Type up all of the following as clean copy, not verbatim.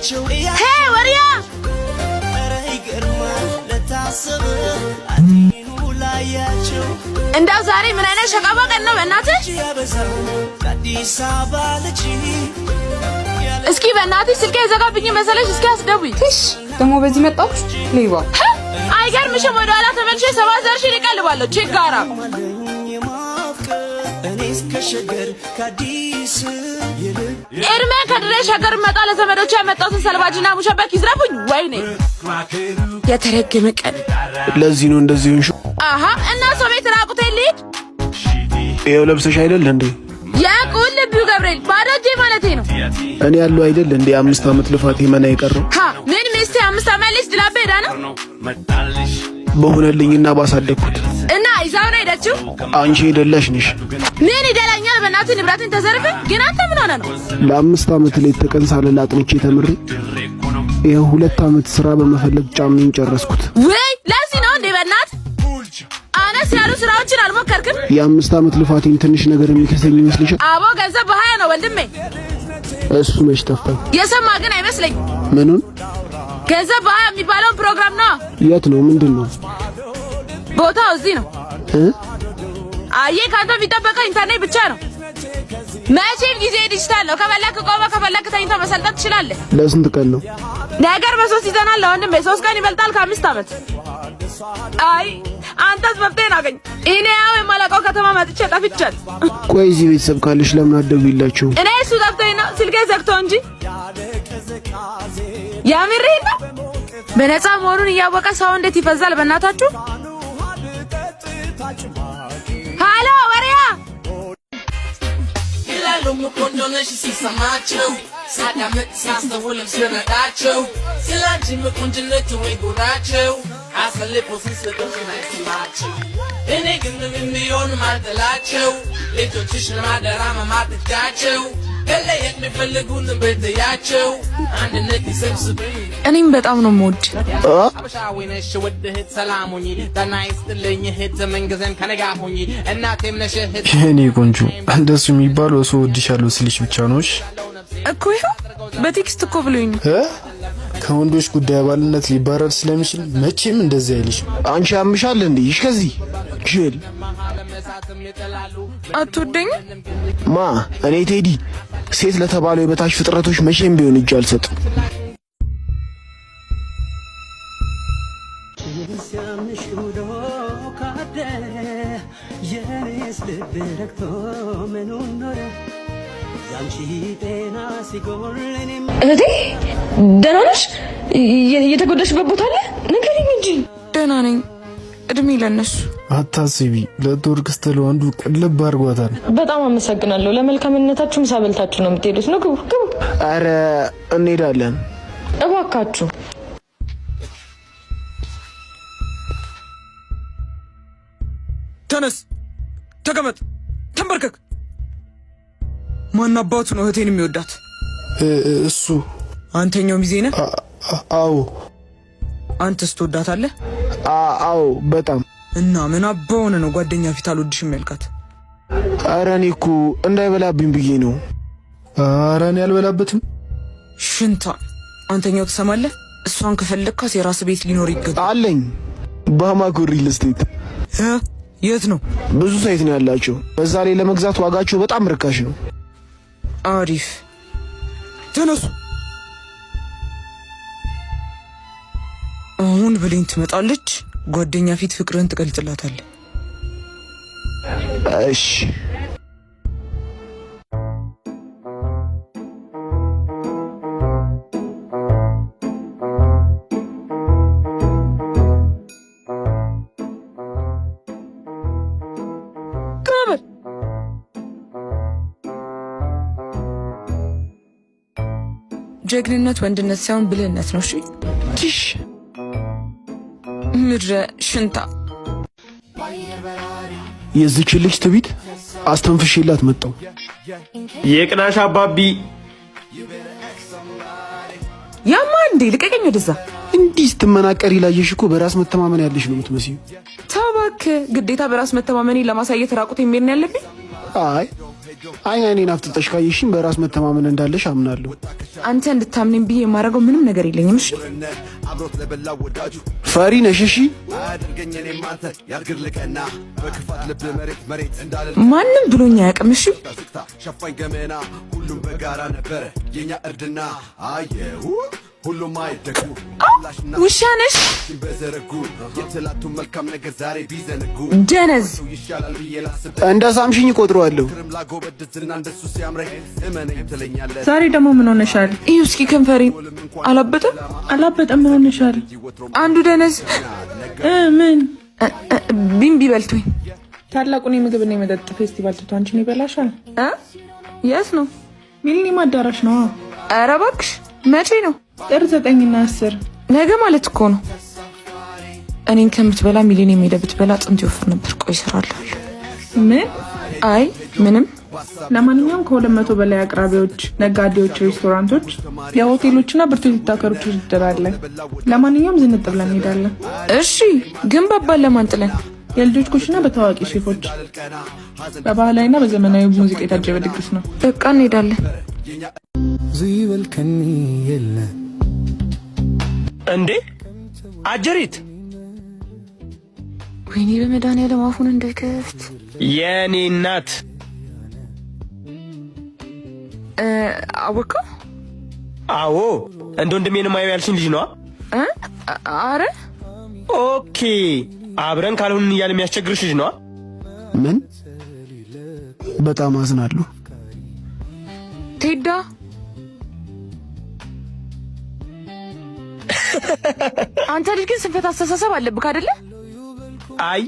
Hey ወሪያ፣ እንዳው ዛሬ ምን አይነት ሸቃባ ቀን ነው በእናትህ? እስኪ በእናትሽ ስልኬ የዘጋብኝ መሰለሽ? እስኪ አስደውይ። ትሽ ደግሞ በዚህ መጣች ሌባ። አይገርምሽም? ወደ ኋላ ተመልሼ ሰባት ዘርሽን ይቀልባለሁ። ችጋራ። እድሜ ከድሬ ሸገር መጣ ለዘመዶቼ ያመጣሁትን ሰልባጅና ሙሸበክ ይዝረፉኝ። ወይኔ የተረገመ ቀን። ለዚህ ነው እንደዚህ ሆንሽ። አሀ፣ እና ሰው ቤት ራቁቴን ልሂድ? ይኸው ለብሰሽ አይደል እንዴ? የቁልቢው ገብርኤል፣ ባዶ እጄ ማለቴ ነው። እኔ ያለው አይደል እንዴ 5 ዓመት ልፋት መና የቀረው? ሀ፣ ምን ሚስቴ 5 ዓመት ልጅ ድላቤ ሄዳ ነው? በሆነልኝና ባሳደግኩት። እና ይዛው ነው ሄደችው። አንቺ የደላሽ ነሽ። ምን ይደላኛል? በእናትህ ንብረትን ተዘርፈ። ግን አንተ ምን ሆነ ነው? ለ5 ዓመት ሌት ተቀን ሳልል አጥንቼ ተምሬ ይኸው 2 ዓመት ስራ በመፈለግ ጫሜን ጨረስኩት። ወይ ለዚህ ነው እንዴ? በእናትህ አነስ ያሉ ስራዎችን አልሞከርክም? የ5 ዓመት ልፋቴን ትንሽ ነገር የሚከሰኝ ይመስልሻል? አቦ ገንዘብ በ20 ነው ወንድሜ። እሱ መች ጠፋኝ። የሰማ ግን አይመስለኝም። ምኑን? ገንዘብ በ20 የሚባለውን ፕሮግራም ነው። የት ነው? ምንድን ነው? ቦታው እዚህ ነው። እ? አየ፣ ከአንተ የሚጠበቀው ኢንተርኔት ብቻ ነው። መቼም ጊዜ ዲጂታል ነው። ከፈለክ ቆመ፣ ከፈለክ ተኝቶ መሰልጠን ትችላለህ። ለስንት ቀን ነው? ነገር በሶስት ይዘናል ወንድሜ። 3 ቀን ይበልጣል ከ5 ዓመት። አይ አንተስ መፍትሄን አገኝ። እኔ ያው የማላውቀው ከተማ መጥቼ ጠፍቻለሁ። ቆይ እዚህ ቤተሰብ ካለሽ ለምን አትደውይላቸው? እኔ እሱ ጠፍቶኝ ነው ስልኬ ዘግቶ እንጂ፣ የምሬን ነው። በነፃ መሆኑን እያወቀ ሰው እንዴት ይፈዛል? በእናታችሁ። ሃሎ ወሪያ። ይላሉ ቆንጆ ነሽ ሲሰማቸው፣ ሳዳምጥ ሳስተውልም ስረዳቸው፣ ስላንቺ ቁንጅነት ወይ ጉዳቸው አሳልፎ ሲሰጡሽ አይስማቸው። እኔ ግን ምንም ቢሆን ማልጥላቸው፣ ልጆችሽን ማደራ ማማትቻቸው መለየት የሚፈልጉን በትያቸው አንድነት ይሰብስብኝ። እኔም በጣም ነው የምወድ። ሀበሻዊ ነሽ ውድ እህት፣ ሰላም ሁኚ፣ ጤና ይስጥልኝ እህት፣ ምንጊዜም ከእኔ ጋር ሁኚ፣ እናቴም ነሽ እህት። የኔ ቆንጆ፣ እንደሱ የሚባለው ሰው እወድሻለሁ ስልሽ ብቻ ነው። እሺ? እኮ ይኸው በ text እኮ ብሎኝ ነው። እ? ከወንዶች ጉዳይ አባልነት ሊባረር ስለሚችል መቼም እንደዚህ አይልሽም። አንቺ ያምሻል እንዴ? ይሽ ከዚህ ጅል። አትወደኝም? ማ፣ እኔ ቴዲ ሴት ለተባለው የበታች ፍጥረቶች መቼም ቢሆን እጅ አልሰጥም። ሲያምሽ ውሎ ካደረ የኔስ ልብ ረግቶ ምኑን ኖረ ያንቺ ጤና ሲጎል እኔም እህቴ፣ ደህና ነሽ? የተጎዳሽበት ቦታ አለ? ንገሪኝ እንጂ። ደህና ነኝ። እድሜ ለነሱ። አታስቢ፣ ለቱርክ ስትል ወንዱ ቅልብ አድርጓታል። በጣም አመሰግናለሁ። ለመልካምነታችሁ ምሳ በልታችሁ ነው የምትሄዱት። ነው፣ ግቡ ግቡ። አረ እንሄዳለን። እባካችሁ። ተነስ፣ ተቀመጥ፣ ተንበርከክ። ማን አባቱ ነው እህቴን የሚወዳት? እሱ። አንተኛው ሚዜ ነህ? አዎ። አንተስ ትወዳታለህ? አዎ በጣም። እና ምን አባውን ነው ጓደኛ ፊት አልወድሽም ያልካት? አረ እኔ እኮ እንዳይበላብኝ ብዬ ነው። ኧረ እኔ አልበላበትም። ሽንታ፣ አንተኛው ትሰማለህ? እሷን ከፈለግካት የራስ ቤት ሊኖር ይገባል። አለኝ፣ ባማኮ ሪል ስቴት። እ? የት ነው? ብዙ site ነው ያላቸው። በዛ ላይ ለመግዛት ዋጋቸው በጣም ርካሽ ነው። አሪፍ። ተነሱ። አሁን ብሌን ትመጣለች። ጓደኛ ፊት ፍቅርህን ትገልጽላታለህ። እሺ። ቀበል። ጀግንነት ወንድነት ሳይሆን ብልህነት ነው። እሺ? ቲሽ። ምድረ ሽንታ። የዚች ልጅ ትቢት አስተንፍሼላት መጣው። የቅናሽ አባቢ። ያማ እንዴ፣ ልቀቀኝ ወደዛ። እንዲህ ስትመናቀሪ ላየሽ እኮ በራስ መተማመን ያለሽ ነው የምትመስዪው። ተው እባክህ። ግዴታ በራስ መተማመኔ ለማሳየት ራቁት የሚሄድ ነው ያለብኝ? አይ። አይን አይኔን አፍጥጠሽ ካየሽኝ በራስ መተማመን እንዳለሽ አምናለሁ። አንተ እንድታምነኝ ብዬ የማደርገው ምንም ነገር የለኝም። እሺ ፈሪ ነሽ። እሺ ማንም ብሎኝ አያውቅም። እሺ ውሻ ነሽ ደነዝ። እንደ ሳምሽኝ እቆጥረዋለሁ። ዛሬ ደግሞ ምን ሆነሻል? እዩ እስኪ ከንፈሬን አላበጠም? አላበጠም። ምን ሆነሻል? አንዱ ደነዝ ምን ቢምቢ በልቶኝ። ታላቁን የምግብና የመጠጥ ፌስቲቫል ትቶ አንቺን ይበላሻል። የት ነው? ሚሊኒየም አዳራሽ ነው። ኧረ እባክሽ መቼ ነው? ጥር 9ና 10። ነገ ማለት እኮ ነው። እኔን ከምትበላ ሚሊኒየም ሄደህ ብትበላ አጥንት ይወፍር ነበር። ቆይ እሰራለሁ። ምን? አይ ምንም። ለማንኛውም ከ200 በላይ አቅራቢዎች፣ ነጋዴዎች፣ ሬስቶራንቶች፣ የሆቴሎችና ብርቱ ቲክቶከሮች ውድድር አለ። ለማንኛውም ዝንጥ ብለን እንሄዳለን። እሺ፣ ግን ባባን ለማን ጥለን? የልጆች ኩሽና በታዋቂ ሼፎች በባህላዊና በዘመናዊ ሙዚቃ የታጀበ ድግስ ነው። በቃ እንሄዳለን። እንዴ አጀሪት፣ ወይኔ በመድኃኒዓለም አፉን እንዳይከፍት። የኔ እናት አወቀው? አዎ እንደ ወንድሜን ማየው ያልሽኝ ልጅ ነዋ። አረ okay፣ አብረን ካልሆንን እያለ የሚያስቸግርሽ ልጅ ነዋ። ምን? በጣም አዝናለሁ ቴዳ። አንተ ልጅ ግን ስንፈት አስተሳሰብ አለብክ አይደለ? አይ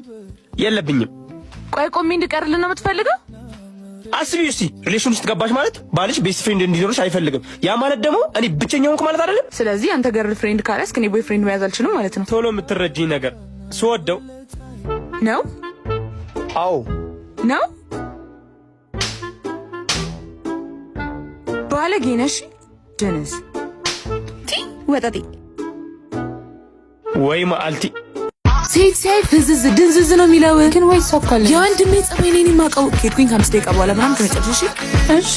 የለብኝም። ቆይ ቆሜ እንድቀርልን ነው የምትፈልገው? አስቢ እስቲ relation ውስጥ ገባሽ ማለት ባልሽ best friend እንዲኖርሽ አይፈልግም። ያ ማለት ደግሞ እኔ ብቸኛ ሆንኩ ማለት አይደለም። ስለዚህ አንተ girlfriend ካልያዝክ እኔ boyfriend መያዝ አልችልም ማለት ነው። ቶሎ የምትረጂኝ ነገር ስወደው ነው። አዎ ነው። ባለጌ ነሽ ደነዝ ቲ ወጠጤ ወይ ማአልቲ። ሴት ሲያይ ፍዝዝ ድንዝዝ ነው የሚለው። ግን ወይ ይሳካል። የወንድሜ ጸባይ እኔን የማውቀው። ከሄድኩኝ ከ5 ደቂቃ በኋላ ምናምን ትመጫለሽ። እሺ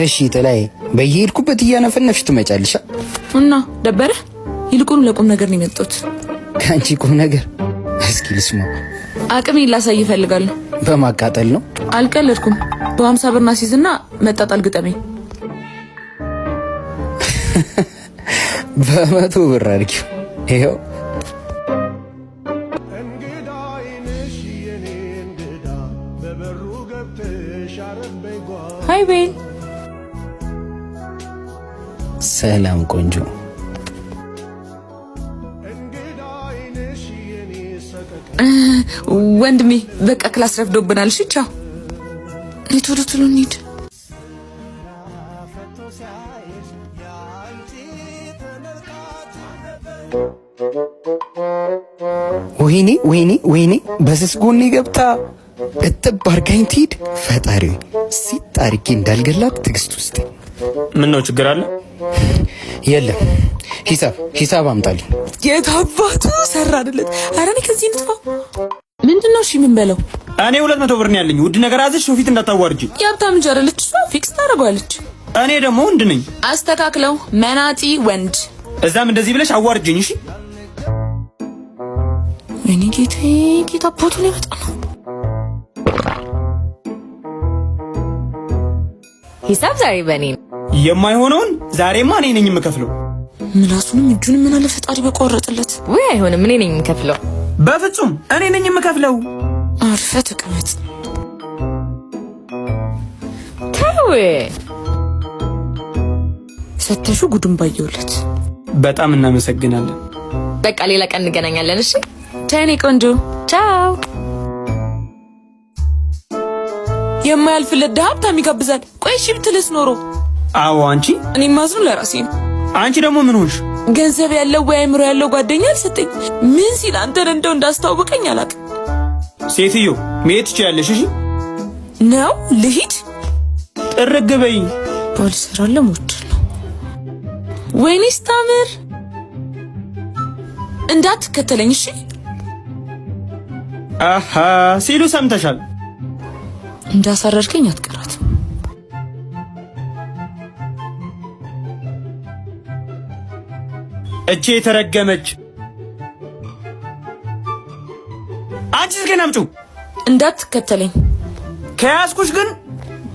እሺ ጥላዬ፣ በየሄድኩበት እያነፈነፍሽ ትመጫለሽ። እና ደበረ? ይልቁኑ ለቁም ነገር ነው የመጣሁት። ከአንቺ ቁም ነገር እስኪ ልስማ። አቅሜን ላሳይ እፈልጋለሁ። በማቃጠል ነው? አልቀለድኩም። በ50 ብር ናሲዝና መጣጣል ግጠመኝ። በ100 ብር አድርጊው። ይኸው hi ቤል። ሰላም ቆንጆ። ወንድሜ በቃ class ረፍዶብናል። እሺ ቻው። ቶሎ ቶሎ እንሂድ። ወይኔ ወይኔ ወይኔ፣ በስስ ጎኔ ገብታ እጥብ አርጋኝ ትሂድ። ፈጣሪ ሲጥ አርጌ እንዳልገላት ትዕግስት ውስጥ። ምን ነው ችግር አለ? የለም ሂሳብ ሂሳብ አምጣልኝ። የታባቱ ሰራ አይደለት። ኧረ እኔ ከዚህ እንጥፋ። ምንድን ነው እሺ የምንበለው? እኔ 200 ብር ነው ያለኝ። ውድ ነገር አዘሽ ሰው ፊት እንዳታዋርጂ። የሀብታም ልጅ አይደለች እሷ፣ fix ታደርገዋለች። እኔ ደግሞ ወንድ ነኝ። አስተካክለው፣ መናጢ ወንድ። እዛም እንደዚህ ብለሽ አዋርጅኝ። እሺ ወይኔ ጌታዬ፣ ጌታ አባቱ ሊመጣ ነው። ሂሳብ ዛሬ በእኔ ነው። የማይሆነውን ዛሬማ እኔ ነኝ የምከፍለው። ምላሱንም እጁንም ምን አለ ፈጣሪ በቆረጥለት። ውይ አይሆንም፣ እኔ ነኝ የምከፍለው። በፍጹም እኔ ነኝ የምከፍለው። አርፈህ ተቀመጥ። ተው ሰተሹ ጉዱን ባየውለት። በጣም እናመሰግናለን። በቃ ሌላ ቀን እንገናኛለን። እሺ ቻው የኔ ቆንጆ። ቻው። የማያልፍለት ድሀ ሀብታም ይጋብዛል። ቆይ እሺ ብትልስ ኖሮ። አዎ አንቺ። እኔ ማዝኑ ለራሴ ነው። አንቺ ደግሞ ምን ሆንሽ? ገንዘብ ያለው ወይ አይምሮ ያለው ጓደኛ አልሰጠኝ። ምን ሲል አንተን እንደው እንዳስተዋወቀኝ አላውቅም። ሴትዮ መሄድ ትችያለሽ። እሺ ነው ልሂድ። ጥርግ በይ። ባልሰራ ለሞት ነው። ወይኔ ስታምር! እንዳትከተለኝ እሺ። አሃ ሲሉ ሰምተሻል። እንዳሳረድከኝ አትቀራት። እቼ የተረገመች አንቺ ስልኬን አምጪው። እንዳትከተለኝ ከያዝኩሽ ግን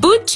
ቡቺ።